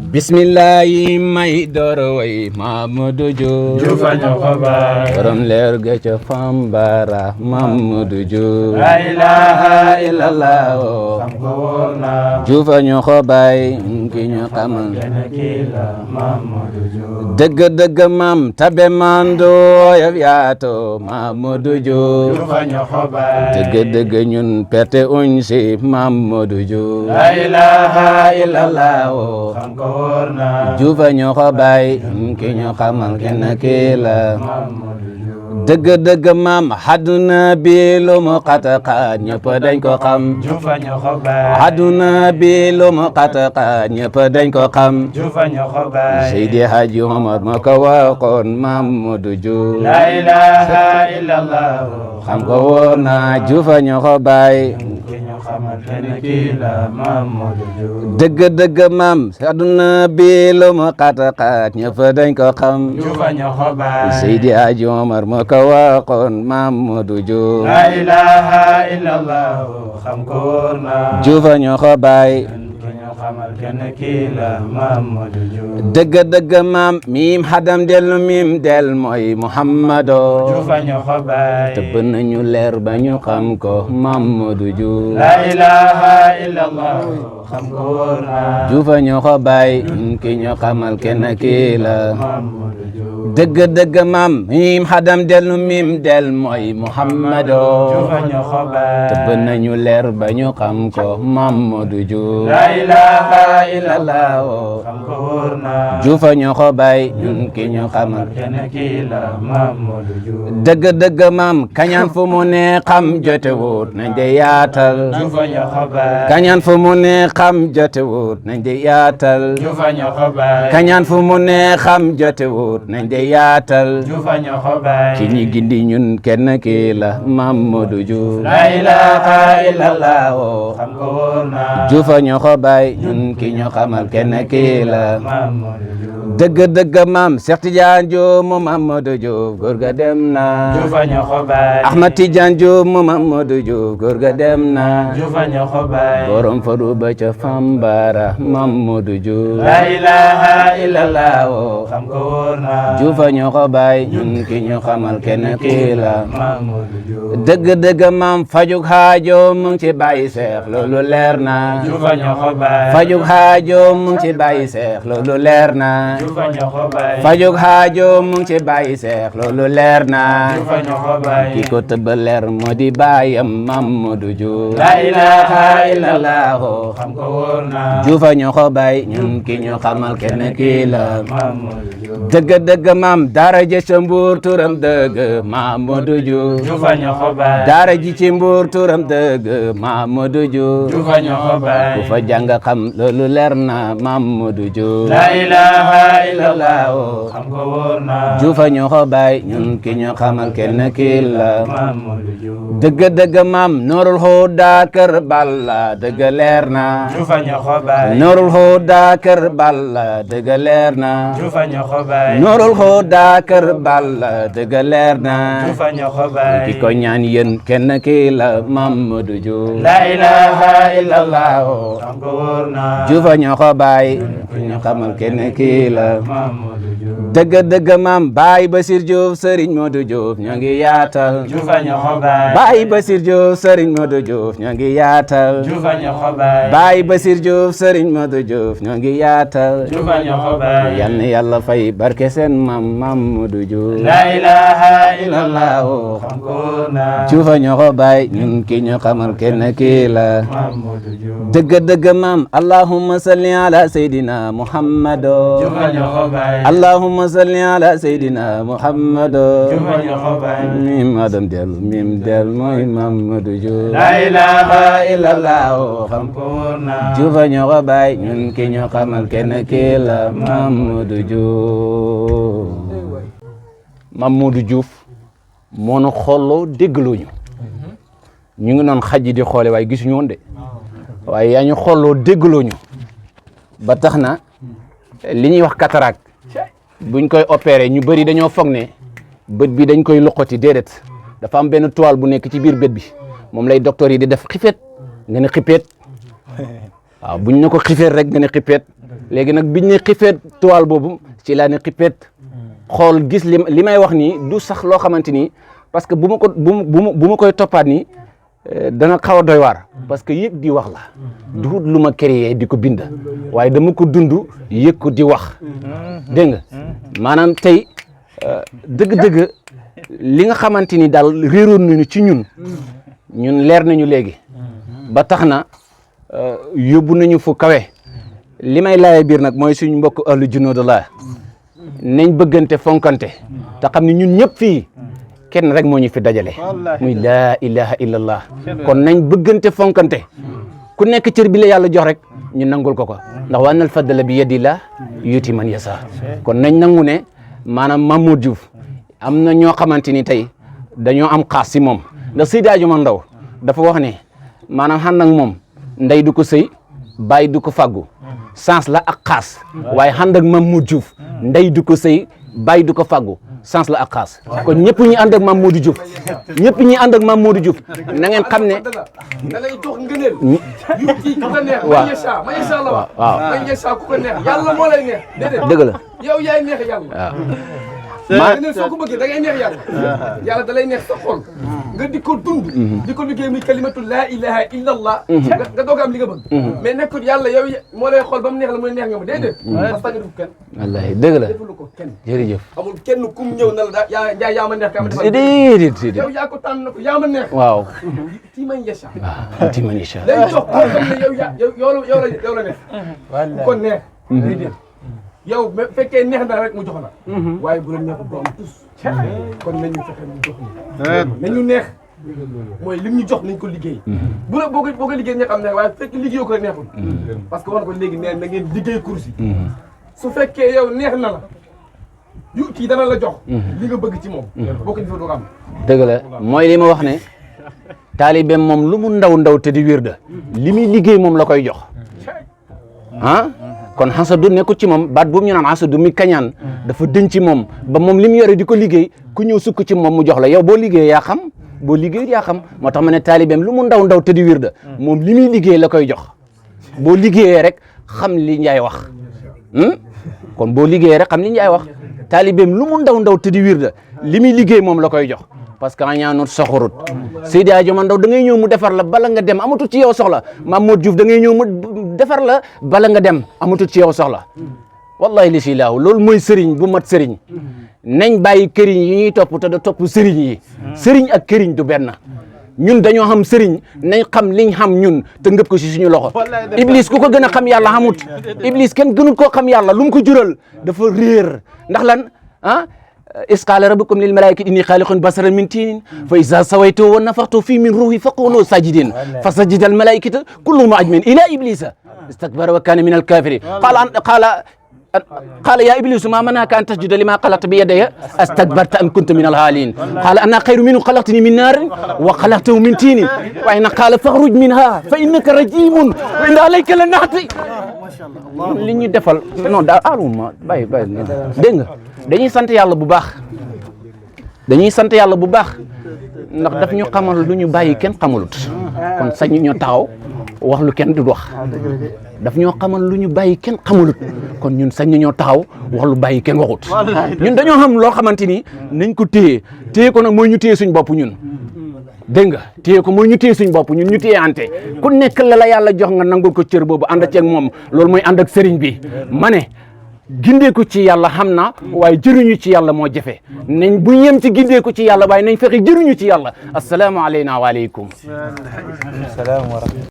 bismillahi may door way Mamadou Diouf jufaño xobaay borom leer ga ca Fambara Mamadou Diouf la ilaha illallah xam ko wóor na jufaño xobaay ki ñu xamal kenn kii la Mamadou Diouf dëgg dëgg mam tabe mando yow yaato Mamadou Diouf jufaño xobaay dëgg dëgg ñun perte uñ si Mamadou Diouf la ilaha illallah xam ko wóor na jufaño xobaay ki ñu xamal kenn kii la Mamadou Diouf dëgg dëgg maam àdduna bi lu mu xat-xat ñëpp dañ ko xam jufaño xobaay àdduna bi lu mu xat-xat ñëpp dañ ko xam jufaño xobaay Seydi Hadji Omar moo ko waxoon Mamadou Diouf la ilaha illallah xam ko wóor na jufaño xobaay ki ñu xamal kenn kii la Mamadou Diouf dëgg dëgg maam àdduna bi lu mu xat-xat ñëpp dañ ko xam jufaño xobaay Seydi Hadji Omar moo ko waxoon Mamadou Diouf la ilaha illallah xam ko wóor na jufaño xobaay ki ñu xamal kenn kii la Mamadou Diouf dëgg dëgg maam miim hadam dellu miim del mooy Muhammado jufaño xobaay tëbb nañu leer ba ñu xam ko Mamadou Diouf la ilaha illallah xam ko wóor na jufaño xobaay ki ñu xamal kenn kii la Mamadou Diouf dëgg dëgg maam miim hadam dellu miim del mooy Muhammado jufaño xobaay tëbb nañu leer ba ñu xam ko Mamadou Diouf la ilaha illallah xam ko wóor na jufaño xobaay ki ñu xamal kenn kii la Mamadou Diouf dëgg dëgg maam kañaan fu mu ne xam jotewut nañ de yaatal jufaño xobaay kañaan fu mu ne xam jotewut nañ de yaatal jufaño xobaay kañaan fu mu ne xam jotewut nañ de yaatal jufaño xobaay ki ñi gindi ñun kenn kii la Mamadou Diouf la ilaha illallah xam ko wóor na jufaño xobaay ñun ki ñu xamal kenn kii la Mamadou Diouf dëgg dëgg maam Cheikh Tidiane Diop mu Mamadou Diouf góor ga dem na jufaño xobaay Ahmad Tidiane Diop mu Mamadou Diouf góor ga dem na jufaño xobaay borom fadu ba ca Fambara Mamadou Diouf la ilaha illallah xam ko wóor na jufaño xobaay ñun ki ñu xamal kenn kii la Mamadou Diouf dëgg dëgg maam fajuk haajo mu ngi ci bàyyi seex loolu leer na jufaño xobaay fajuk haajo mu ngi ci bàyyi seex loolu leer na jufaño xobaay fajuk haajo mu ngi ci bàyyi seex loolu leer na jufaño xobaay ki ko tëbb leer moo di bàyyam Mamadou Diouf la ilaha illallah xam ko wóor na jufaño xobaay ñun ki ñu xamal kenn kii la Mamadou Diouf dëgg dëgg maam daara ji ci Mbuur turam dëgg Mamadou Diouf jufaño xobaay daara ji ci Mbuur turam dëgg Mamadou Diouf jufaño xobaay ku fa jàng xam loolu leer na Mamadou Diouf la ilaha illallah xam ko wóor na jufaño xobaay ñun ki ñu xamal kenn kii la Mamadou Diouf dëgg dëgg maam Noorul Huda kër Balla dëgg leer na jufaño xobaay Noorul Huda kër Balla dëgg leer na jufaño xobaay Noorul Huda kër Balla dëgg leer na jufaño xobaay ki ko ñaan yéen kenn kii la Mamadou Diouf la ilaha illallah xam ko wóor na jufaño xobaay ki ñu xamal kenn kii la Mamadou Diouf dëgg dëgg maam Baye Basir Diouf Serigne Modou Diouf ñoo ngi yaatal jufaño xobaay Baye Basir Diouf Serigne Modou Diouf ñoo ngi yaatal jufaño xobaay Baye Basir Diouf Serigne Modou Diouf ñoo ngi yaatal jufaño xobaay yal na yàlla fay barke seen maam Mamadou Diouf la ilaha illallah xam ko wóor na jufaño xobaay ñun ki ñu xamal kenn kii la Mamadou Diouf dëgg dëgg maam allahumma salli ala sayidina muhammado jufaño xobaay allahumma salli ala sayidina muhammado jufaño xobaay mim adam del mim del mooy Mamadou Diouf la ilaha illallah xam ko wóor na jufaño xobaay ñun ki ñu xamal kenn kii la Mamadou Diouf Mamadou Diouf moo nu xooloo déggloo ñu ngi noon xaj di xoole waaye gisuñu woon de waaye yaa ñu xooloo déggloo ñu ba tax na li ñuy wax cataracte buñ koy opéré ñu bëri dañoo foog ne bët bi dañ koy loqati déedéet dafa am benn toile bu nekk ci biir bët bi moom lay docteur yi di def xifeet nga ne xipeet waaw buñ ne ko xifeet rek nga ne xippeet léegi nag biñ ne xifeet toile boobu ci laa ne xippeet xool gis li may wax nii du sax loo xamante ni parce que bu ma koy toppaat nii dana xaw a doy waar parce que yëg di wax la du lu ma créé di ko bind waaye dama ko dund yëg ko di wax dégg nga maanaam tey dëgg-dëgg li nga xamante ni daal réeroon nañu ci ñun leer nañu léegi ba tax na yóbbu nañu fu kawe li may laajee biir nag mooy suñu mbokk ahlu junoodullah nañ bëggante fonkante te xam ne ñun ñëpp fii kenn rek moo ñu fi dajale muy laa ilaha illallah kon nañ bëggante fonkante ku nekk cër bi la yàlla jox rek ñu nangul ko ndax wa annal fadla bi yadillah yuti man yasa kon nañ nangu ne maanaam Mamadou Diouf am na ñoo xamante ni tey dañoo am xaas si moom ndax Seydi Hadji Ndaw dafa wax ne maanaam xan nag moom ndey du ko sëy bàyyi du ko fàggu sens la ak xaas waaye xan ak Mamadou Diouf ndey du ko sëy bàyyi du ko fàggu sens la ak xaas kon ñëpp ñi ànd ak Mame Modou Diouf ñëpp ñi ànd ak Mame Modou Diouf na ngeen xam ne da lay jox ngëneel yu ci ku ko neex waaw ma yesa la wax ma yesa ku ko neex yàlla moo lay neex déedéet dëgg la yow yaay neex yàlla waaw soo ko bëggee da ngay neex yàlla da lay neex sa xol nga di ko dund di ko liggéey muy kalimatu laa ilaha illa allah nga doog am li nga bëgg mais nekkul yàlla yow moo lay xool ba mu neex la muy neex nga ma déedéet parce que def kenn wallahi dëgg la defalu ko kenn jërëjëf amul kenn kum ñëw na la yaa ma neex ka ma defal déedéet yow yaa ko tànn na ko yaa ma neex waaw tii man yesa waaw ti man incha day jox ko xam ne yow la neex ku ko neex déedéet yow mais fekkee neex na rek mu jox la waaye bu la neex du am tous kon nañu fexe mu jox ñu nañu neex mooy lim ñu jox nañ ko liggéey bu la boo ko liggéey ña xam ne waaye fekk liggéey ko neexul parce que war ko léegi nee na ngeen liggéey course yi su fekkee yow neex na la yu kii dana la jox li nga bëgg ci moom boo ko defee doo ko am dëgg la mooy li ma wax ne taalibeem moom lu mu ndaw te di wirda li muy liggéey moom la koy jox kon xasadu nekku ci moom baat boobu ñu naan xasadu mi kañaan dafa dëñ ci moom ba moom li mu yore di ko liggéey ku ñëw sukk ci moom mu jox la yow boo liggéey yaa xam boo liggéey yaa xam moo tax ma ne taalibeem lu mu ndaw te di wirda moom li muy liggéey la koy jox boo liggéeyee rek xam li Njaay wax kon boo liggéeyee rek xam li Njaay wax taalibeem lu mu ndaw te di wirda li muy liggéey moom la koy jox parce que añaanut soxorut Seydi Hadji Ndaw da ngay ñëw mu defar la bala nga dem amatul ci yow soxla Mame Modou Diouf da ngay ñëw mu defar la bala nga dem amatul ci yow soxla wallahi li si laahu loolu mooy sëriñ bu mat sëriñ nañ bàyyi këriñ yi ñuy topp te da topp sëriñ yi sëriñ ak këriñ du benn ñun dañoo xam sëriñ nañ xam liñ xam ñun te ngëp ko si suñu loxo Iblis ku ko gën a xam yàlla xamut Iblis kenn gënul koo xam yàlla lu mu ko jural dafa réer ndax lan is qaala rabbukum lil malaa'ikati inni xaaliqun basaran min tiinin fa iza sawaytuhu wa nafaxtu fiihi min ruuhi faqulu sajidin fa sajida al malaa'ikatu kulluhum ajma'iin illa iblisa istakbara wa kaana min al kaafiriin qaala ya iblisu ma mana'aka an tasjuda lima xalaqta bi yadayya astakbarta am kunta min al haaliin qaala ana xayrun minhu xalaqtani min naarin wa xalaqtahu min tiinin waaye nag qaala faxruj minha fa innaka rajiimun wa inna alayka la naxti li ñu defal non daa aluma bàyyi dégg nga dañuy sant yàlla bu baax ndax daf ñu xamal lu ñu bàyyi kenn xamalut kon sañ ñoo taxaw wax lu kenn du wax daf ñoo xamal lu ñu bàyyi kenn xamalut kon ñun sañ ñoo taxaw wax lu bàyyi kenn waxut ñun dañoo xam loo xamante ni nañ ko téye ko nag mooy ñu téye suñ bopp ñun dégg nga téye ko mooy ñu téye suñ bopp ñun ñu téye ante ku nekk la yàlla jox nga nangul ko cër boobu ànd ceeg moom loolu mooy ànd ak sëriñ bi ma ne gindeeku ci yàlla xam na waaye jëriñu ci yàlla moo jafe nañ bu yem ci gindeeku ci yàlla waaye nañ fexe jëriñu ci yàlla assalaamu aleyna wa aleykum